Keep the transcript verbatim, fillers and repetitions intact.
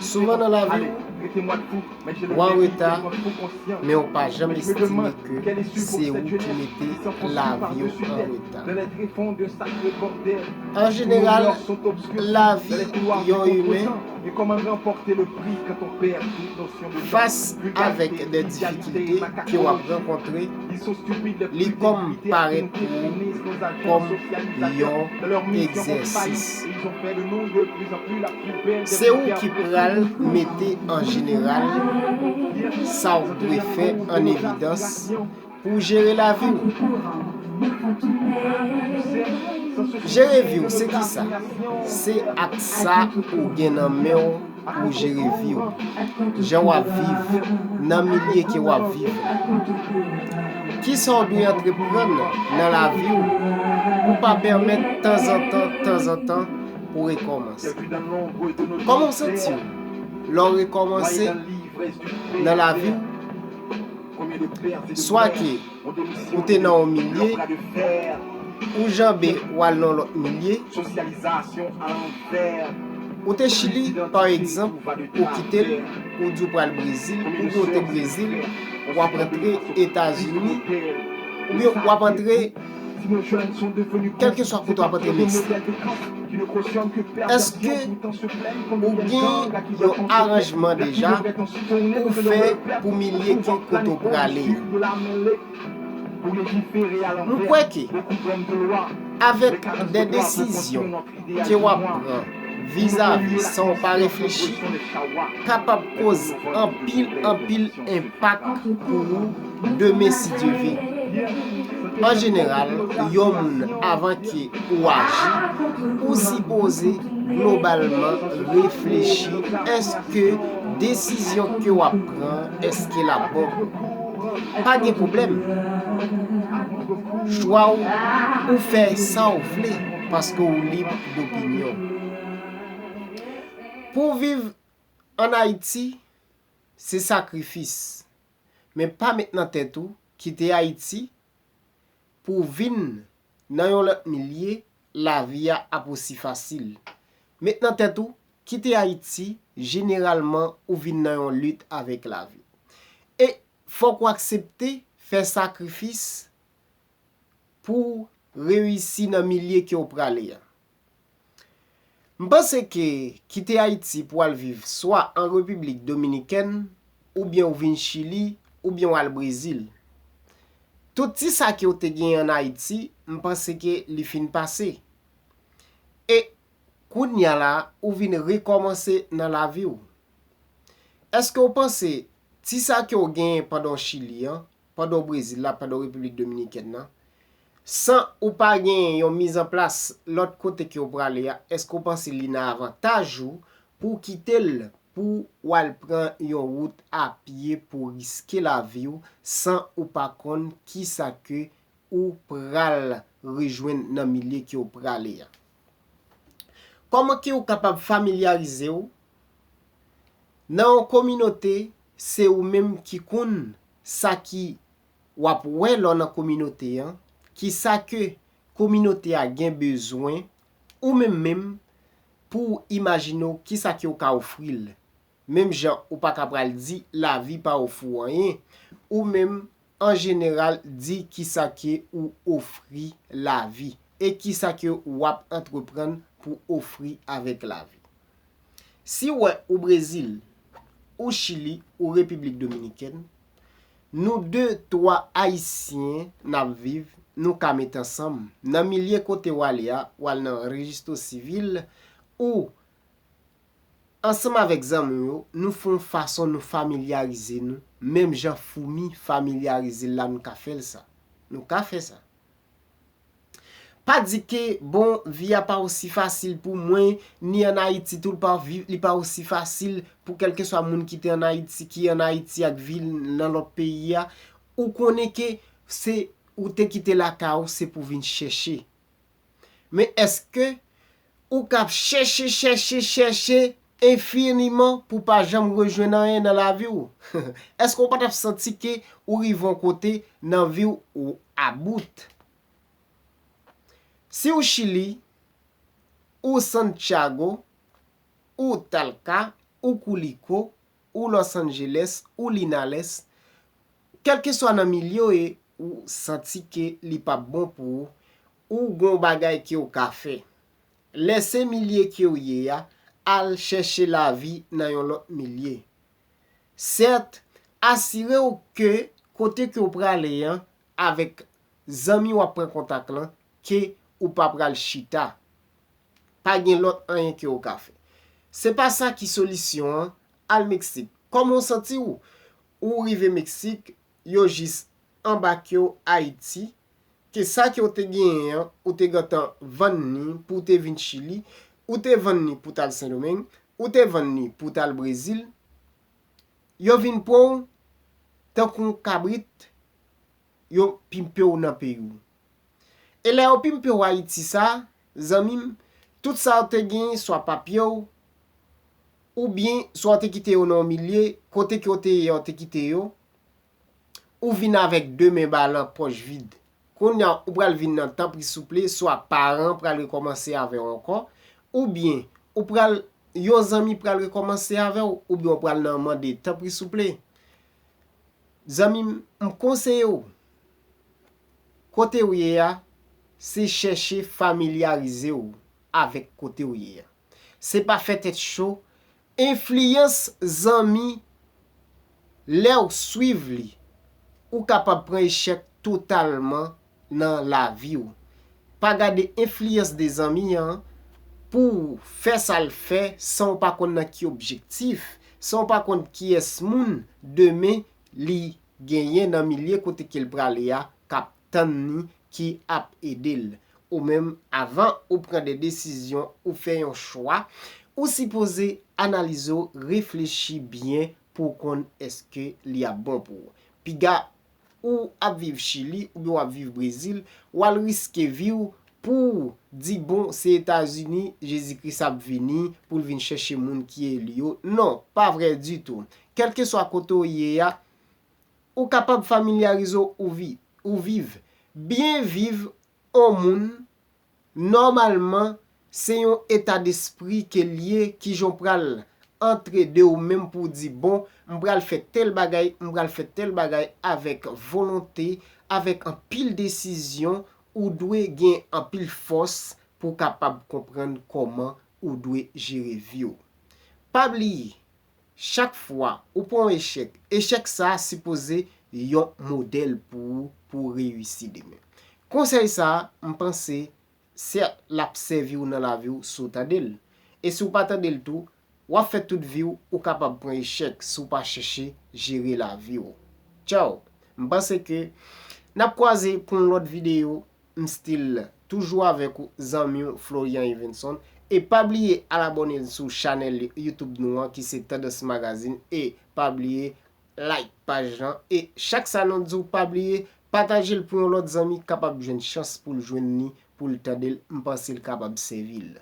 Souvan nan lavi w, w an reta, men w pa janm estime ke se ou ki mete lavi w an reta. An jeneral, lavi yon imen fas avèk de difikilte ke w ap rankontre, li kòm parèt pou ou kòm yon egzèsis. Se ou ki pral mete an jeneral sa w dwe fè an evidans pou w jere lavi w. Jere vi w se kisa? Se ak sa ou gen nan men w pou w jere vi w. Jan w ap viv, nan milye ke w ap viv la. Kisa w dwe antreprann nan lavi w pou pa pèmèt tanzantan, tanzantan pou w rekòmanse? Kòman w santi w lè w rekòmanse nan lavi w? Swa ke ou te nan yon milye, ou janbe w al nan lòt milye, ou te Chili, pa egzanp, ou kite l, ou di w pral Brezil, oubyen ou te Brezil, w ap rantre Etazini, oubyen w ap rantre kèlkeswa kote w ap rantre Meksik. Èske ou gen yon aranjman deja ou fè pou milye ke kote w prale a? M kwè ke avèk de desizyon ke w ap pran vizavi san w pa reflechi, kapab koz anpil, anpil enpak pou ou demen si Dye ve. An jeneral, yon moun, avan ke ou aji, ou sipoze globalman reflechi, èske desizyon ke w ap pran, èske l ap bon? Pa gen pwoblèm. Chwa w, ou fè sa w vle, paske w lib dopinyon. Pou w viv ann Ayiti, se sakrifis. Men pa met nan tèt ou kite Ayiti pou w vin nan yon lòt milye, lavi a ap osi fasil. Met nan tèt ou, kite Ayiti, jeneralman ou vin nan yon lit avèk lavi. E fòk ou aksepte fè sakrifis pou w reyisi nan milye ke w prale a. M panse ke kite Ayiti pou w al viv swa an Repiblik Dominikèn, oubyen w vin Chili, oubyen w al Brezil. Tout ti sa ke w te genyen ann Ayiti, m panse ke li fin pase. E kounye a la, ou vin rekòmanse nan lavi w. Èske w panse ti sa ke w genyen pandan w Chili an, pandan w Brezil la, pandan w Repiblik Dominikèn nan, san ou pa genyen yon mizanplas lòt kote ke w prale a, èske w panse li nan avantaj ou pou w kite l, pou w al pran yon wout a pye, pou w riske lavi w, san ou pa konn kisa ke ou pral rejwenn nan milye ke w prale a? Kòman ke w kapab familyarize w nan yon kominote, se ou menm ki konn sa ki w ap wè lè w nan kominote an, kisa ke kominote a gen bezwen, ou menm menm, pou w imajine w kisa ke w ka ofri l. Menm jan ou pa ka pral di lavi pa ofri w anyen, ou menm, an jeneral, di kisa ke ou ofri lavi e kisa ke w ap antreprann pou ofri avèk lavi. Si w wè ou Brezil, ou Chili, ou Repiblik Dominikèn, nou de, twa Ayisyen n ap viv, nou ka met ansanm. Nan milye kote w ale a, w al nan rejistro sivil, ou ansanm avèk zanmi w yo, nou fè yon fason nou familyarize nou, menm jan foumi familyarize l la, nou ka fè l sa. Nou ka fè sa. Pa di ke, bon, vi a pa osi fasil pou mwen, ni ann Ayiti tou, li pa vi-, li pa osi fasil pou kèlkeswa moun ki te ann Ayiti, ki ann Ayiti ak vi l nan lòt peyi a. Ou konnen ke se ou te kite lakay ou, se pou vin chèche. Men èske ou k ap chèche, chèche, chèche enfiniman pou pa janm rejwenn anyen nan lavi w? Èske w pa t ap santi ke ou rive yon kote nan vi w, ou about? Si w Chili, ou Santiago, ou Talca, ou Kuliko, ou Los Angeles, ou Linares, kèlkeswa nan milye w ye, ou santi ke li p ap bon pou ou, ou gen yon bagay ke w ka fè. Lèse milye ke w ye a, al chèche lavi nan yon lòt milye. Sèt, asire w ke kote ke w prale an, avèk zanmi w ap pran kontak lan, ke ou pa pral chita. Pa gen lòt anyen ke w ka fè. Se pa sa ki solisyon an, al Meksik. Kòman w santi w? Ou rive Meksik, yo jis anbake w Ayiti, ke sa ke w te genyen an, ou te gentan vann ni pou w te vin Chili, ou te vann ni pou w t al Sendomeng, ou te vann ni pou w t al Brezil, yo vin pran w tankou yon kabrit, yo pimpe w nan peyi w. E lè yo pimpe w Ayiti sa, zanmi m, tout sa w te genyen, swa papye w, oubyen swa w te kite yo nan yon milye, kote ke w te ye a, w te kite yo, ou vin avèk de men balan, pòch vid. Kounye a, ou pral vin nan tanpri souple, swa paran pral rekòmanse avè w ankò, oubyen ou pral, yon zanmi pral rekòmanse avè w, oubyen w pral nan mande tanpri souple. Zanmi m, m konseye w, kote w ye a, se chèche familyarize w avèk kote w ye a. Se pa fè tèt cho. Enfliyans zanmi, lè w swiv li, ou kapab pran echèk totalman nan lavi w. Pa gade enfliyans de zanmi an pou w fè sa l fè san w pa konn nan ki objektif, san w pa konn kiyès moun demen li genyen nan milye kote ke l prale a k ap tann ni, ki ap ede l. Ou menm, avan ou pran de desizyon, ou fè yon chwa, ou sipoze analize w, reflechi byen pou w konn èske li ap bon pou ou. Piga ou ap viv Chili oubyen w ap viv Brezil, w al riske vi w pou w di, bon, se Etazini Jezi Kris ap vini pou l vin chèche moun ki eli yo. Non, pa vrè ditou. Kèlkeswa kote w ye a, ou kapab familyarize w ou vi-, ou viv. Byen viv on moun, nòmalman, se yon eta despri ke l ye, kijan w pral antre de ou menm pou w di, bon, m pral fè tèl bagay, m pral fè tèl bagay avèk volonte, avèk anpil desizyon, ou dwe gen anpil fòs pou w kapab konprann kòman ou dwe jere vi w. Pa bliye, chak fwa ou pran yon echèk, echèk sa a sipoze yon modèl pou ou, pou w reyisi demen. Konsèy sa a, m panse, sèt, l ap sèvi w nan lavi w si w tande l. E si w pa tande l tou, w ap fè tout vi w, ou kapab pran echèk si w pa chèche jere lavi w. Tchaw! M panse ke n ap kwaze pou yon lòt videyo. M still toujou avèk ou, zanmi w Florian Evenson. E pa bliye al abòne sou chanèl YouTube nou an ki se Tandans Magazine. E pa bliye like paj lan. E chak sa nou di w, pa bliye pataje l pou yon lòt zanmi kapab jwenn chans pou l jwenn ni, pou l tande l. M panse l kapab sèvi l.